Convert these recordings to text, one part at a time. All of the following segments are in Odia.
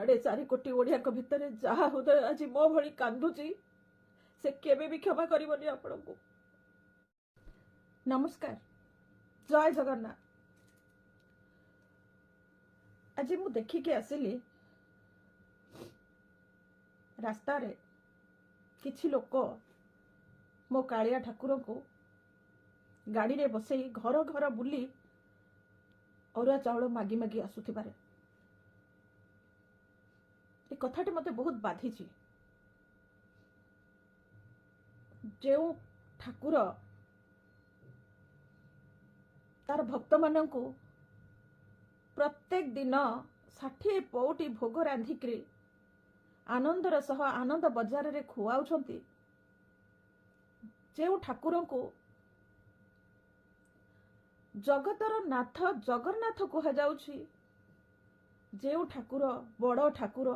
4.5 କୋଟି ଓଡ଼ିଆଙ୍କ ଭିତରେ ଯାହା ହୃଦୟ ଆଜି ମୋ ଭଳି କାନ୍ଦୁଛି, ସେ କେବେ ବି କ୍ଷମା କରିବନି ଆପଣଙ୍କୁ। ନମସ୍କାର, ଜୟ ଜଗନ୍ନାଥ। ଆଜି ମୁଁ ଦେଖିକି ଆସିଲି, ରାସ୍ତାରେ କିଛି ଲୋକ ମୋ କାଳିଆ ଠାକୁରଙ୍କୁ ଗାଡ଼ିରେ ବସେଇ ଘର ଘର ବୁଲି ଅରୁଆ ଚାଉଳ ମାଗି ମାଗି ଆସୁଥିବାରେ। ଏ କଥାଟି ମୋତେ ବହୁତ ବାଧିଛି। ଯେଉଁ ଠାକୁର ତାର ଭକ୍ତମାନଙ୍କୁ ପ୍ରତ୍ୟେକ ଦିନ 60 ପଉଟି ଭୋଗ ରାନ୍ଧିକିରି ଆନନ୍ଦର ସହ ଆନନ୍ଦ ବଜାରରେ ଖୁଆଉଛନ୍ତି, ଯେଉଁ ଠାକୁରଙ୍କୁ ଜଗତର ନାଥ ଜଗନ୍ନାଥ କୁହାଯାଉଛି, ଯେଉଁ ଠାକୁର ବଡ଼ ଠାକୁର,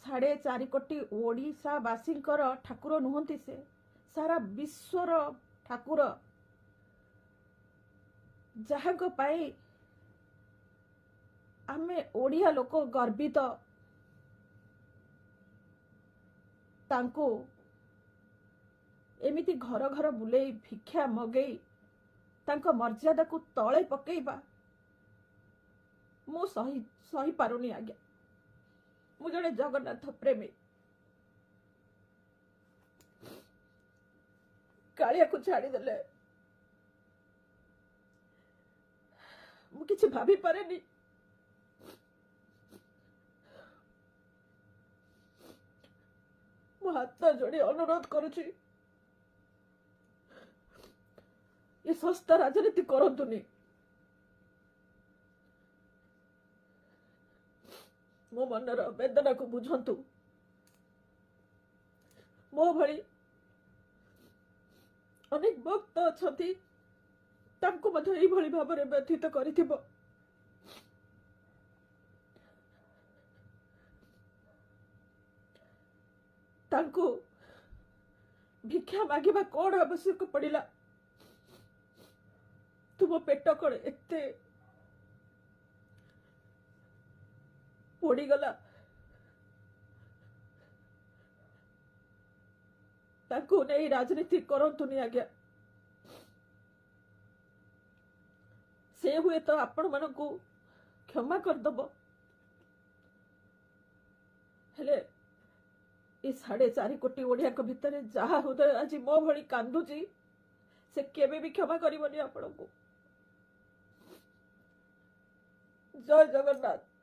4.5 କୋଟି ଓଡ଼ିଶାବାସୀଙ୍କର ଠାକୁର ନୁହନ୍ତି, ସେ ସାରା ବିଶ୍ୱର ଠାକୁର, ଯାହାଙ୍କ ପାଇଁ ଆମେ ଓଡ଼ିଆ ଲୋକ ଗର୍ବିତ, ତାଙ୍କୁ ଏମିତି ଘର ଘର ବୁଲେଇ ଭିକ୍ଷା ମଗେଇ ତାଙ୍କ ମର୍ଯ୍ୟାଦାକୁ ତଳେ ପକେଇବା ମୁଁ ସହିପାରୁନି ଆଜ୍ଞା। ମୁଁ ଜଣେ ଜଗନ୍ନାଥ ପ୍ରେମୀ। କାଳିଆକୁ ଛାଡ଼ିଦେଲେ ମୁଁ କିଛି ଭାବି ପାରେନି। ମୁଁ ହାତ ଯୋଡ଼ି ଅନୁରୋଧ କରୁଛି, ଏ ଶସ୍ତା ରାଜନୀତି କରନ୍ତୁନି। ମୋ ମନର ବେଦନାକୁ ବୁଝନ୍ତୁ। ମୋ ଭଳି ଅନେକ ଭକ୍ତ ଅଛନ୍ତି, ତାଙ୍କୁ ମଧ୍ୟ ଏଇଭଳି ଭାବରେ ବ୍ୟଥିତ କରିଥିବ। ତାଙ୍କୁ ଭିକ୍ଷା ମାଗିବା କଣ ଆବଶ୍ୟକ ପଡ଼ିଲା? ତୁମ ପେଟ କଣ ଏତେ ପୋଡ଼ିଗଲା? ତାଙ୍କୁ ନେଇ ରାଜନୀତି କରନ୍ତୁନି ଆଜ୍ଞା। ସେ ହୁଏତ ଆପଣମାନଙ୍କୁ କ୍ଷମା କରିଦବ, ହେଲେ ଏ 4.5 କୋଟି ଓଡ଼ିଆଙ୍କ ଭିତରେ ଯାହା ହୃଦୟ ଆଜି ମୋ ଭଳି କାନ୍ଦୁଛି, ସେ କେବେ ବି କ୍ଷମା କରିବନି ଆପଣଙ୍କୁ। ଜୟ ଜଗନ୍ନାଥ।